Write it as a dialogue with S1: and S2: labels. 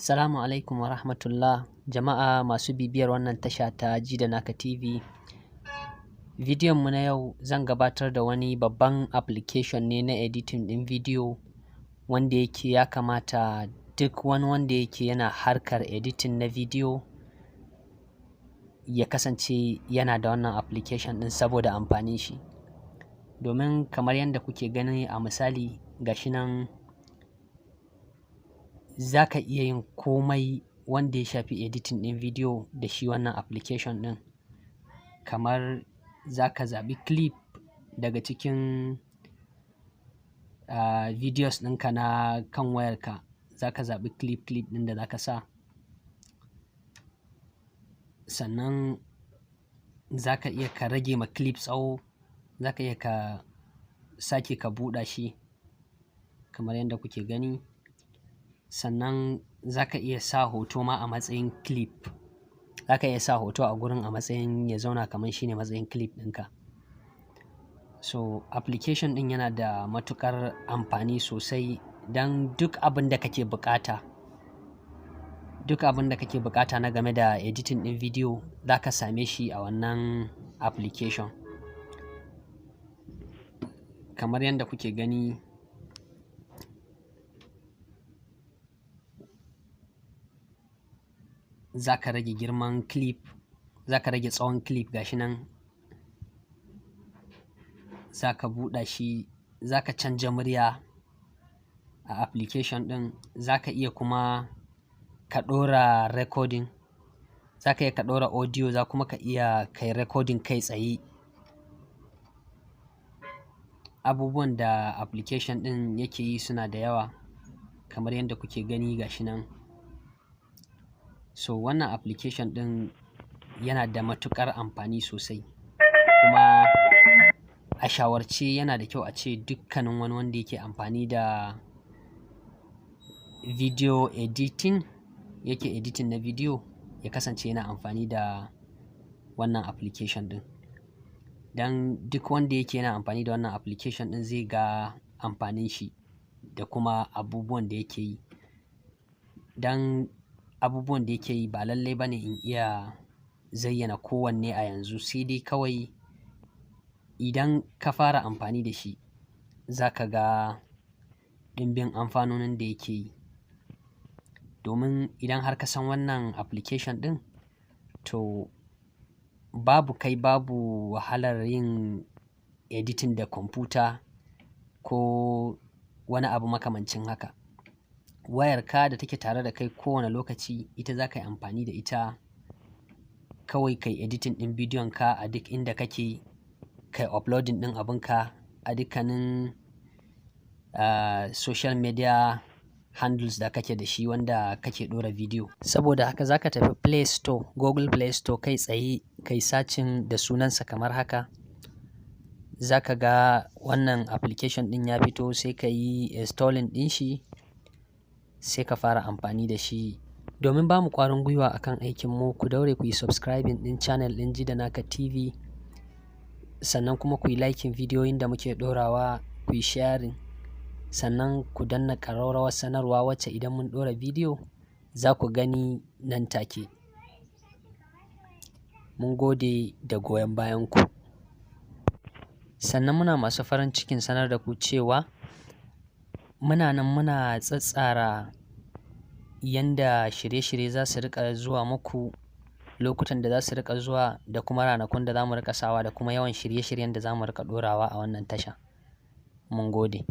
S1: Assalamu alaikum wa rahmatullah, jama'a masu bibiyar wannan tasha ta Ji da Naka TV. Bidiyon mu na yau zan gabatar da wani babban application ne na editing ɗin bidiyo wanda yake ya kamata duk wani wanda yake yana harkar editing na bidiyo ya kasance yana da wannan application ɗin saboda amfanin shi. Domin kamar yadda kuke gani a misali, gashi nan, za ka iya yin komai wanda ya shafi editing ɗin bidiyo da shi wannan application ɗin. Kamar za ka zaɓi clip daga cikin videos ɗinka na kan wayarka, za ka zaɓi clip ɗin da za ka sa. Sannan za ka iya ka rage ma clip tsawo, za ka iya ka sake ka buɗa shi kamar yadda kuke gani. Sannan za ka iya sa hoto ma a matsayin clip. Za ka iya sa hoto a gurin a matsayin ya zauna kamar shine matsayin clip ɗinka. So application ɗin yana da matuƙar amfani sosai don duk abin da kake buƙata, duk abin da kake buƙata na game da editing ɗin bidiyo, za ka same shi a wannan application. Kamar yadda kuke gani, za ka rage girman clip, za ka rage tsawon clip, gashi nan, za ka buɗa shi, za ka canja murya a application ɗin, za ka iya kuma ka ɗora recording, za ka iya ka ɗora audio, za kuma ka iya kai recording kai tsaye. Abubuwan da application ɗin yake yi suna da yawa kamar yadda kuke gani, gashi nan. So wannan application ɗin yana da matuƙar amfani sosai, kuma a shawarce yana da kyau a ce dukkanin wani wanda yake amfani da video editing, yake editing na bidiyo, ya kasance yana amfani da wannan application ɗin. Don duk wanda yake yana amfani da wannan application ɗin zai ga amfanin shi da kuma abubuwan da yake yi. Don abubuwan da yake yi ba lallai ba ne in iya zayyana kowanne a yanzu, sai dai kawai idan ka fara amfani da shi za ka ga ɗimbin amfanonin da yake yi. Domin idan har ka san wannan application ɗin, to babu kai babu wahalar yin editing da kwamfuta ko wani abu makamancin haka. Wayarka da take tare da kai kowane lokaci, ita za ka yi amfani da ita kawai kai editing ɗin bidiyon ka a duk inda kake, kai uploading ɗin abunka a dukkanin social media handles da kake da shi wanda kake ɗora bidiyo. Saboda haka za ka tafi Play Store, Google Play Store, kai tsaye kai searching da sunansa kamar haka. Za ka ga wannan application ɗin ya fito, sai ka yi installing ɗin shi, sai ka fara amfani da shi. Domin ba mu ƙwarin gwiwa akan aikinmu, ku daure ku yi subscribing ɗin channel ɗin Ji da Naka TV. Sannan kuma ku yi liking bidiyoyin da muke ɗorawa, ku yi sharing. Sannan ku danna ƙararrawar sanarwa wacce idan mun ɗora bidiyo za ku gani nan take. Mun gode da goyon bayanku. Sannan muna masu farin cikin sanar da ku cewa muna nan muna tsatstsara yanda shirye-shirye za su riƙa zuwa muku, lokutan da za su riƙa zuwa da kuma ranakun da za mu riƙa sawa da kuma yawan shirye-shiryen da za mu riƙa ɗorawa a wannan tasha. Mun gode.